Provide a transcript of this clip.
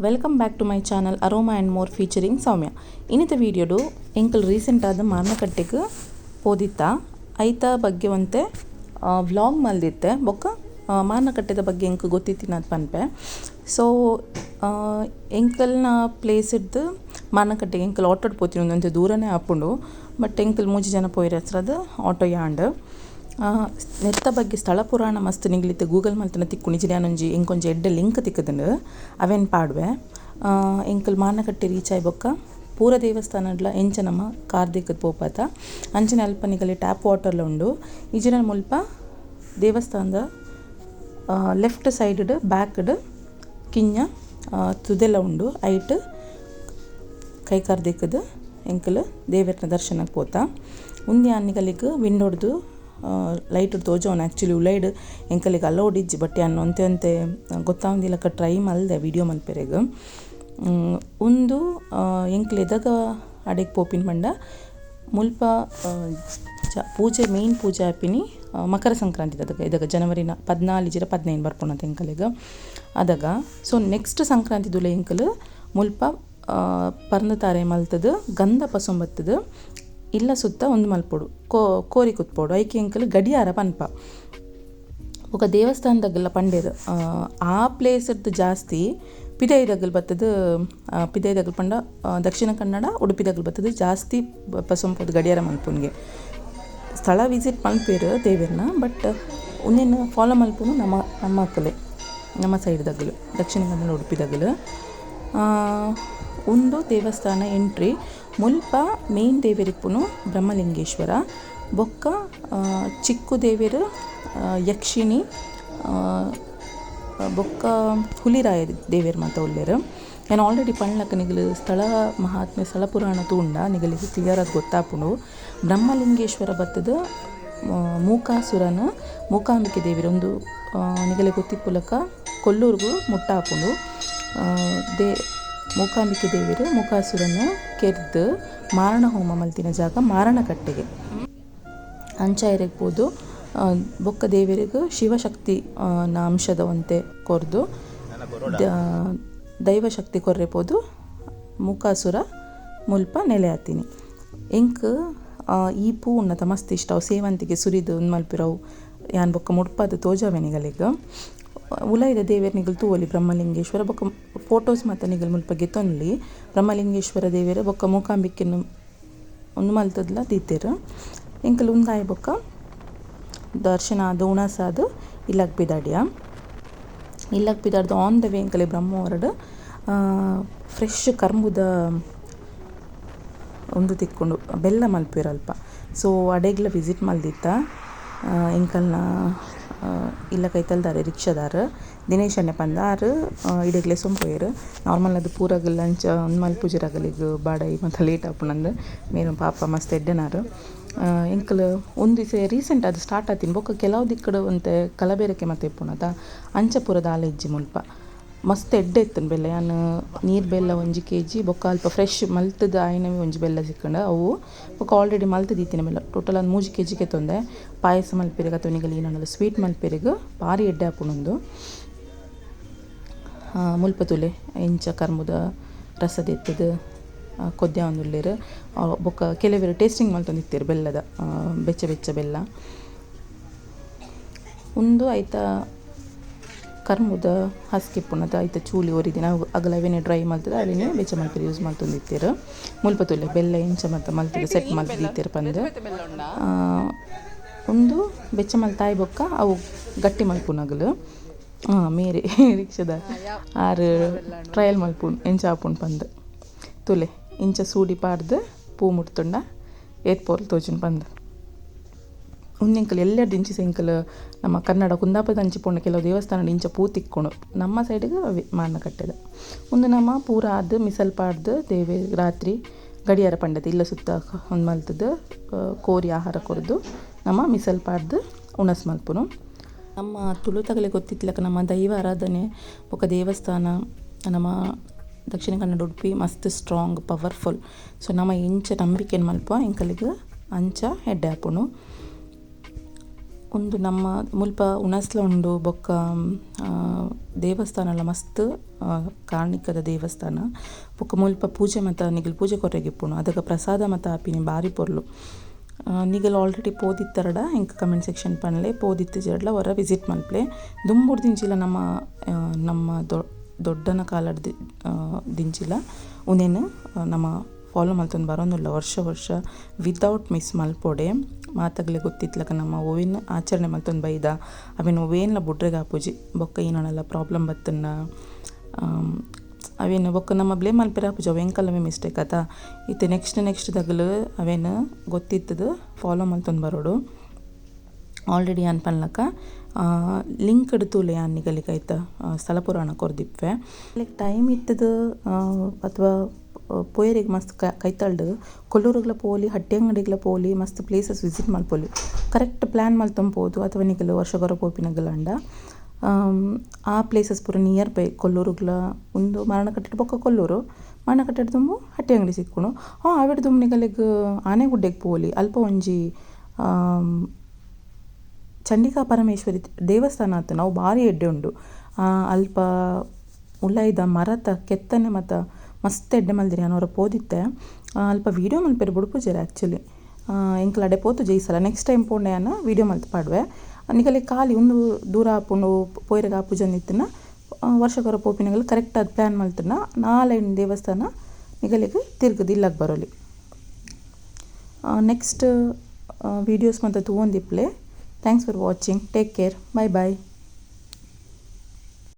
Welcome back to my channel Aroma and More featuring Soumya. ಇನಿತ ವಿಡಿಯೋಡು ಎಂಕಲ್ recent ಆದ ಮಾರ್ನಕಟ್ಟೆಗ್ ಪೋದಿತ್ತ ಐತ ಬಗ್ಗೆ ಒಂತೆ ವ್ಲಾಗ್ ಮಲ್ದಿತ್ತೆ ಬೊಕ್ಕ ಮಾರ್ನಕಟ್ಟೆದ ಬಗ್ಗೆ ಎಂಕ್ ಗೊತ್ತಿತ್ತಿನದ್ ಪನ್ಪೆ. ಸೊ ಎಂಕಲ್ನ ಪ್ಲೇಸ್ ಇಡ್ದು ಮಾರ್ನಕಟ್ಟೆಗೆ ಎಂಕಲ್ ಆಟೋಡ್ ಪೋತಿನ ಒಂತೆ ದೂರನೇ ಆಪುಂಡು, ಬಟ್ ಎಂಕಲ್ ಮೂಜಿ ಜನ ಪೋಯಿರಸ್ರದ್ ಆಟೋ ಯಾಂಡ್. ನೆತ್ತ ಬಗ್ಗೆ ಸ್ಥಳ ಪುರಾಣ ಮಸ್ತ್ ನಿಗ್ಲಿತ್ತೆ ಗೂಗಲ್ ಮಲ್ತನ ತಿಕ್ಕು ನಿಜ ಒಂಜಿ ಎಂಕೊಂಜಿ ಎಡ್ಡೆ ಲಿಂಕ್ ತಿಕ್ಕುದುಂಡು ಅವೇನ್ ಪಾಡುವೆ. ಎಂಕಲ್ ಮಾರ್ನಕಟ್ಟೆ ರೀಚ್ ಆಯ್ ಬೊಕ್ಕ ಪೂರ ದೇವಸ್ಥಾನಡ್ಲ ಎಂಚ ನಮ್ಮ ಕಾರ್ ದಿಕ್ಕದ್ ಪೋಪಾತ ಅಂಚನೆ ಅಲ್ಪ ನಿಗಲಿ ಟ್ಯಾಪ್ ವಾಟರ್ಲ ಉಂಡು. ಇಜಿನ ಮುಲ್ಪ ದೇವಸ್ಥಾನದ ಲೆಫ್ಟ್ ಸೈಡ್ ಬ್ಯಾಕ್ಡ್ ಕಿಂಜ ತುದೆಲ ಉಂಡು. ಐಟ್ ಕೈಕಾರ್ ದಿಕ್ಕದ್ ಎಂಕಲ್ ದೇವೆರ್ನ ದರ್ಶನಕ್ಕೆ ಪೋತ. ಉಂದು ನಿಗಲಿಗ್ ವಿಂಡೋಡ್ದು ಲೈಟ್ ತೋಜವನ ಆಕ್ಚುಲಿ ಉಲೈಡ್ ಎಂಕಲಿಗೆ ಅಲೌಡ್ ಇಜ್ಜಿ, ಬಟ್ ಯಾನ್ ಒಂತೆ ಒಂತೆ ಗೊತ್ತಾವಂದಿಲಕ ಟ್ರೈ ಮಲ್ದೆ ವಿಡಿಯೋ ಮಲ್ಪೆರೆಗ್. ಉಂದು ಎಂಕಲ್ ಎದಗ ಅಡೆಗ್ ಪೋಪಿನ ಪಂಡ ಮುಲ್ಪ ಪೂಜೆ ಮೇನ್ ಪೂಜೆ ಆಪಿನಿ ಮಕರ ಸಂಕ್ರಾಂತಿ ಅದಗ ಇದಗ ಜನವರಿನ 14 ಜಿರ 15 ಬರ್ಪುಣತ ಎಂಕಲಿಗ ಅದಗ. ಸೊ ನೆಕ್ಸ್ಟ್ ಸಂಕ್ರಾಂತಿ ದುಲೆ ಎಂಕಲ್ ಮುಲ್ಪ ಪರ್ಂದ್ ತಾರೆ ಮಲ್ತದು ಗಂಧ ಪಸೊಂಬತ್ತದು ಇಲ್ಲ ಸುತ್ತ ಒಂದು ಮಲ್ಪೊಡು ಕೋರಿ ಕುತ್ಪೋಡು ಐಕೆ ಎಂಕಲ್ ಗಡಿಯಾರ ಪನ್ಪ. ಬೊಕ ದೇವಸ್ಥಾನದಾಗಲ್ಲ ಪಂಡೇರು ಆ ಪ್ಲೇಸ್ ಜಾಸ್ತಿ ಪಿದೈದಗಲ್ ಬತ್ತದು. ಪಿದೈದಗಲ್ ಪಂಡ ದಕ್ಷಿಣ ಕನ್ನಡ ಉಡುಪಿದಗಲ್ ಬತ್ತದು ಜಾಸ್ತಿ ಪಸೊಂಪೋದು ಗಡಿಯಾರ ಮಲ್ಪುನ್ಗೆ. ಸ್ಥಳ ವಿಸಿಟ್ ಮಲ್ಪೇರು ದೇವೆರ್ನ, ಬಟ್ ಉಂದೆನ್ ಫಾಲೋ ಮಲ್ಪುನು ನಮ್ಮ ನಮ್ಮ ಅಕ್ಕಲೆ ನಮ್ಮ ಸೈಡ್ದಗಲು ದಕ್ಷಿಣ ಕನ್ನಡ ಉಡುಪಿದಗಲು. ಉಂದು ದೇವಸ್ಥಾನ ಎಂಟ್ರಿ. ಮುಲ್ಪ ಮೇನ್ ದೇವೆರಿಪ್ಪುನು ಬ್ರಹ್ಮಲಿಂಗೇಶ್ವರ, ಬೊಕ್ಕ ಚಿಕ್ಕು ದೇವೆರು, ಯಕ್ಷಿಣಿ, ಬೊಕ್ಕ ಹುಲಿರಾಯ ದೇವೆರ್ ಮಾತ ಉಲ್ಲೆರ್. ಯಾನ್ ಆಲ್ರೆಡಿ ಪಣ್ಲಕ ನಿಗಲು ಸ್ಥಳ ಮಹಾತ್ಮೆ ಸ್ಥಳ ಪುರಾಣ ತೂಂಡ ನಿಗಲಿಗೆ ಕ್ಲಿಯರ್ ಆದ್ ಗೊತ್ತಾಪುಂಡು. ಬ್ರಹ್ಮಲಿಂಗೇಶ್ವರ ಬತ್ತದ ಮೂಕಾಸುರನ ಮೂಕಾಂಬಿಕೆ ದೇವೆರ್ ಉಂದು ನಿಗಲೆ ಗೊತ್ತಿಪ್ಪುಲಕ ಕೊಲ್ಲೂರ್ಗು ಮುಟ್ಟಾಪುಂಡು. ಮೂಕಾಂಬಿಕೆ ದೇವೆರ್ ಮೂಕಾಸುರನ ಕೆರ್ದ್ ಮಾರಣ ಹೋಮ ಮಲ್ತಿನ ಜಾಗ ಮಾರಣಕಟ್ಟೆಗೆ ಅಂಚ ಇರೆಗ್ ಪೋದು. ಬೊಕ್ಕ ದೇವೆರಿಗ್ ಶಿವಶಕ್ತಿ ಅಂಶದ ಒಂತೆ ಕೊರ್ದು ದೈವಶಕ್ತಿ ಕೊರ್ರೆ ಪೋದು ಮೂಕಾಸುರ ಮುಲ್ಪ ನೆಲೆ ಆತೀನಿ. ಎಂಕ್ ಈ ಪೂ ಉನ್ನತ ಮಸ್ತ್ ಇಷ್ಟ. ಅವು ಸೇವಂತಿಗೆ ಸುರಿದು ಉಂದು ಮಲ್ಪಿರವು ಯಾನ್ ಬೊಕ್ಕ ಮುಡ್ಪದ ತೋಜಾವೆ ನಿಗಲಿಗ್. ಉಲೈದ ದೇವೆರ್ ನಿಗಲ್ ತೂವೊಲಿ ಬ್ರಹ್ಮಲಿಂಗೇಶ್ವರ ಬೊಕ್ಕ ಫೋಟೋಸ್ ಮಾತ ನಿಗಲ್ ಮುಲ್ಪ ಗೆತೊನ್ಲಿ. ಬ್ರಹ್ಮಲಿಂಗೇಶ್ವರ ದೇವೆರ್ ಬೊಕ್ಕ ಮೂಕಾಂಬಿಕೆನ್ ಉಂದು ಮಲ್ತದ್ಲ ದೀತೆರ್. ಎಂಕಲ್ ಉಂದಾಯ ಬೊಕ್ಕ ದರ್ಶನ ಆದ್ ಉಣಸಾದ್ ಇಲ್ಲಗ್ ಪಿದಾಡಿಯ. ಇಲ್ಲಗ್ ಪಿದಾಡ್ದು ಆನ್ the way ಎಂಕಲೆ ಬ್ರಹ್ಮವರಡ್ ಫ್ರೆಶ್ ಕರ್ಂಬುದ ಉಂದು ತಿಕ್ಕೊಂಡು ಬೆಲ್ಲ ಮಲ್ಪುವೆರ್ ಅಲ್ಪ. ಸೊ ಅಡೆಗ್ಲ ವಿಸಿಟ್ ಮಲ್ದಿತ್ತ. ಎಂಕಲ್ನ ಇಲ್ಲ ಕೈತಲ್ದಾರೆ ರಿಕ್ಷಾದಾರ್ ದಿನೇಶ್ ಅಣ್ಣೆ ಪಂದ ಆರ್ ಇಡೆಗ್ಲೆ ಸೊಂಪೋಯೆರ್. ನಾರ್ಮಲ್ ಅದು ಪೂರಗ್ ಲಂಚ್ ಉಂದು ಮಲ್ಪುಜೆರ್ ಅಗಲಿಗ್ ಬಾಡೈ ಮಾತ ಲೇಟ್ ಆಪುಂಡಂದು ಮೇರು ಪಾಪ ಮಸ್ತ್ ಎಡ್ಡೆನಾರ್. ಎಂಕಲ್ ಒಂದು ರೀಸೆಂಟ್ ಅದು ಸ್ಟಾರ್ಟ್ ಆತಿನ ಬೊಕ್ಕ ಕೆಲವು ದಿಕ್ಕಡ್ ಒಂತೆ ಕಲಬೆರಕೆ ಮತ್ತೆ ಇಪ್ಪುನತ ಅಂಚ ಪೂರ ದಾಲ ಇಜ್ಜಿ ಮುಲ್ಪ. ಮಸ್ತ್ ಎಡ್ಡೆ ಇತ್ತುಂಡು ಬೆಲ್ಲ. ಯಾನ್ ನೀರು ಬೆಲ್ಲ 1 ಕೆಜಿ ಬೊಕ್ಕ ಅಲ್ಪ ಫ್ರೆಶ್ ಮಲ್ತದ ಆಯಿನವೇ ಒಂಜಿ ಬೆಲ್ಲ ಸಿಕ್ಕಂಡು ಅವು ಬೊಕ್ಕ ಆಲ್ರೆಡಿ ಮಲ್ತದ ಇತ್ತಿನ ಬೆಲ್ಲ ಟೋಟಲ್ ಅದು 3 ಕೆಜಿಗೆ ತೊಂದೆ. ಪಾಯಸ ಮಲ್ಪೆರೆಗ್ ಅಥವಾ ನಿಗಲ್ ಏನಂದ್ರೆ ಸ್ವೀಟ್ ಮಲ್ಪೆರೆಗ್ ಭಾರಿ ಎಡ್ಡೆ ಆಪುಂಡೊಂದು. ಮುಲ್ಪ ತೂಲೆ ಎಂಚ ಕರ್ಮುದ ರಸದೆತ್ತದು ಕೊದ್ಯ ಉಲ್ಲೆರ್. ಬೊಕ್ಕ ಕೆಲವೆರ್ ಟೇಸ್ಟಿಂಗ್ ಮಲ್ತೊಂದಿತ್ತೆರ್ ಬೆಲ್ಲದ ಬೆಚ್ಚ ಬೆಚ್ಚ ಬೆಲ್ಲ. ಉಂದು ಐತ ಕರ್ಮುದ ಹಸ್ಕಿಪ್ಪುನದ ಐತ ಚೂಲಿ ಒರಿದಿನ ಅಗಲ ಅವೆನೆ ಡ್ರೈ ಮಲ್ತದ ಅವೆನೆ ಬೆಚ್ಚ ಮಲ್ಪೆರೆ ಯೂಸ್ ಮಲ್ತೊಂದಿತ್ತೆರ್. ಮುಲ್ಪ ತೂಲೆ ಬೆಲ್ಲ ಎಂಚ ಮಾತ ಮಲ್ತದ ಸೆಟ್ ಮಲ್ತದಿತ್ತೆರ್ ಪಂದ್. ಉಂದು ಬೆಚ್ಚ ಮಲ್ತಾಯಿ ಬೊಕ್ಕ ಅವು ಗಟ್ಟಿ ಮಲ್ಪುನಗಲು. ಮೇರೆ ರಿಕ್ಷದ ಆರ್ ಟ್ರಯಲ್ ಮಲ್ಪುನು ಎಂಚ ಆಪುಂಡು ಪಂದ್. ತೂಲೆ ಇಂಚ ಸೂಡಿ ಪಾಡ್ದು ಪೂ ಮುಟ್ತುಂಡ ಏತ್ ಪೋರ್ಲು ತೋಜುಂಡು ಪಂದ್. ಉಂದು ಎಂಕಲ್ ಎಲ್ಲೆರ್ದ್ ಇಂಚಿ ಎಂಕಲ್ ನಮ್ಮ ಕನ್ನಡ ಕುಂದಾಪುರದ ಅಂಚಿ ಪೋಂಡ ಕೆಲವು ದೇವಸ್ಥಾನ ಇಂಚ ಪೂ ತಿಕ್ಕೊಂಡು ನಮ್ಮ ಸೈಡ್ಗೆ ಅವೇ ಮಾರ್ನಕಟ್ಟೆದ. ಉಂದು ನಮ್ಮ ಪೂರ ಆದ್ ಮಿಸಲ್ ಪಾಡ್ದು ದೇವೆ ರಾತ್ರಿ ಗಡಿಯಾರ ಪಂಡತೆ ಇಲ್ಲ ಸುತ್ತ ಉಂದು ಮಲ್ತದು ಕೋರಿ ಆಹಾರ ಕೊರ್ದು ನಮ್ಮ ಮಿಸಲ್ ಪಾಡ್ದು ಉಣಸ್ ಮಲ್ಪುನು. ನಮ್ಮ ತುಳುತಗಲೆ ಗೊತ್ತಿತ್ಲಕ ನಮ್ಮ ದೈವ ಆರಾಧನೆ ಬೊಕ್ಕ ದೇವಸ್ಥಾನ ನಮ್ಮ ದಕ್ಷಿಣ ಕನ್ನಡ ಉಡುಪಿ ಮಸ್ತ್ ಸ್ಟ್ರಾಂಗ್ ಪವರ್ಫುಲ್. ಸೊ ನಮ್ಮ ಇಂಚ ನಂಬಿಕೆನ್ ಮಲ್ಪ ಎಂಕಲಿಗ್ ಅಂಚ ಎಡ್ಡೆ ಆಪುಂಡು. ಉಂದು ನಮ್ಮ ಮುಲ್ಪ ಉಣಸ್ಲ ಉಂಡು ಬೊಕ್ಕ ದೇವಸ್ಥಾನಲ ಮಸ್ತ್ ಕಾರ್ಣಿಕದ ದೇವಸ್ಥಾನ ಬೊಕ್ಕ ಮುಲ್ಪ ಪೂಜೆ ಮಾತ ನಿಗಲ್ ಪೂಜೆ ಕೊರ್ರೆಗಿಪ್ಪುನು ಅದಗ ಪ್ರಸಾದ ಮಾತ ಆಪಿನಿ ಬಾರಿ ಪೊರ್ಲು. ನಿಗಲ್ ಆಲ್ರೆಡಿ ಪೋದಿತ್ತರಡ ಎಂಕ್ ಕಮೆಂಟ್ ಸೆಕ್ಷನ್ ಪನ್ಲೆ, ಪೋದಿತ್ತಿಜೆರ್ಡ ಒರ ವಿಸಿಟ್ ಮಲ್ಪಲೆ. ದುಂಬುಡ್ದಿಂಚಿಲ ನಮ್ಮ ನಮ್ಮ ದೊಡ್ಡನ ಕಾಲಡ್ ದಿಂಚಿಲ ಉಂದೆನ್ ನಮ್ಮ ಫಾಲೋ ಮಲ್ತೊಂದು ಬರೋಂದುಲ್ಲ ವರ್ಷ ವರ್ಷ ವಿತೌಟ್ ಮಿಸ್ ಮಲ್ಪೊಡೆ. ಮಾತಗಲೆ ಗೊತ್ತಿತ್ಲಕ ನಮ್ಮ ಒವೇನ್ ಆಚರಣೆ ಮಲ್ತೊಂದು ಬೈದ ಅವೇನು ಒವೇನ್ಲ ಬುಡ್ರೆಗ್ ಆಪುಜಿ ಬೊಕ್ಕ ಏನಲ್ಲ ಪ್ರಾಬ್ಲಮ್ ಬತ್ತನ್ನ ಅವೇನು ಬೊಕ್ಕ ನಮ್ಮ ಬ್ಲೇಮ್ ಮಲ್ಪೆರೆ ಆಪುಜಿ, ಅವು ಎಂಕಲ್ಲವೇ ಮಿಸ್ಟೇಕ್ ಆತ. ಇತ್ತೆ ನೆಕ್ಸ್ಟ್ ನೆಕ್ಸ್ಟ್ ದಗಲು ಅವೇನು ಗೊತ್ತಿತ್ತದು ಫಾಲೋ ಮಲ್ತೊಂದು ಬರೋಡು. ಆಲ್ರೆಡಿ ಯಾನ್ ಪನ್ಲಕ ಲಿಂಕ್ ತೂಲೆ ಯಾನ್ ನಿಗಲಿಗೆ ಐತ ಸ್ಥಳ ಪುರಾಣ ಕೊರ್ದಿಪ್ಪೆ. ಲೈಕ್ ಟೈಮ್ ಇತ್ತದು ಅಥವಾ ಪೋಯೆರೆಗ್ ಮಸ್ತ್ ಕೈತಲ್ಡ್ ಕೊಲ್ಲೂರುಗ್ಲ ಪೋಲಿ, ಹಟ್ಟಿಯಂಗಡಿಗ್ಲ ಪೋಲಿ, ಮಸ್ತ್ ಪ್ಲೇಸಸ್ ವಿಸಿಟ್ ಮಲ್ಪೊಲಿ. ಕರೆಕ್ಟ್ ಪ್ಲ್ಯಾನ್ ಮಲ್ತೊಂದು ಪೋದು ಅಥವಾ ನಿಗಲು ವರ್ಷಗೊರ ಪೋಪಿನಗಲಾಂಡ ಆ ಪ್ಲೇಸಸ್ ಪೂರ ನಿಯರ್ ಬೈ ಕೊಲ್ಲೂರುಗ್ಲ ಉಂದು ಮಾರಣಕಟ್ಟೆಡ್ ಬೊಕ್ಕ ಕೊಲ್ಲೂರು ಮಾರಣಕಟ್ಟೆಡ್ ದುಂಬು ಹಟ್ಟಿಯಂಗಡಿ ಸಿಕ್ಕುಂಡು. ಅವೆಡ್ ದುಂಬು ನಿಗಲೆಗ್ ಆನೆಗುಡ್ಡೆಗ್ ಪೋಲಿ, ಅಲ್ಪ ಒಂಜಿ ಚಂಡಿಕಾ ಪರಮೇಶ್ವರಿ ದೇವಸ್ಥಾನ ಆತುಂಡು, ಅವು ಭಾರಿ ಎಡ್ಡೆ ಉಂಡು. ಅಲ್ಪ ಉಲೈದ ಮರತ ಕೆತ್ತನೆ ಮತ ಮಸ್ತ್ ಎಡ್ಡೆ ಮಲ್ದಿರಿ. ಯಾನ್ ಒರ ಪೋದಿತ್ತೆ, ಅಲ್ಪ ವೀಡಿಯೋ ಮಲ್ಪೆರೆ ಬುಡ್ಪುಜೆರ್ ಆ್ಯಕ್ಚುಲಿ. ಎಂಕ್ಲ ಅಡೆ ಪೋತುಜೆ ಈ ಸಲ, ನೆಕ್ಸ್ಟ್ ಟೈಮ್ ಪೋಂಡ ಯಾನ್ ವೀಡಿಯೋ ಮಲ್ತ್ ಪಾಡುವೆ. ನಿಗಲೆ ಖಾಲಿ ಉಂದು ದೂರ ಆಪುಂಡು ಪೋಯೆರೆಗ್ ಆಪುಜಂದಿತ್ತಿನ ವರ್ಷಗೊರ ಪೋಪಿನಗಲ್ ಕರೆಕ್ಟ್ ಆದ್ ಪ್ಲ್ಯಾನ್ ಮಲ್ತುಂಡ ನಾಲೈನ್ ದೇವಸ್ಥಾನ ನಿಗಲೆಗ್ ತಿರ್ಗದ್ ಇಲ್ಲಗ್ ಬರೊಲಿ. ನೆಕ್ಸ್ಟ್ ವೀಡಿಯೋಸ್ ಮಾತ ತೂವೊಂದಿಪ್ಪುಲೆ. Thanks for watching. Take care. Bye bye.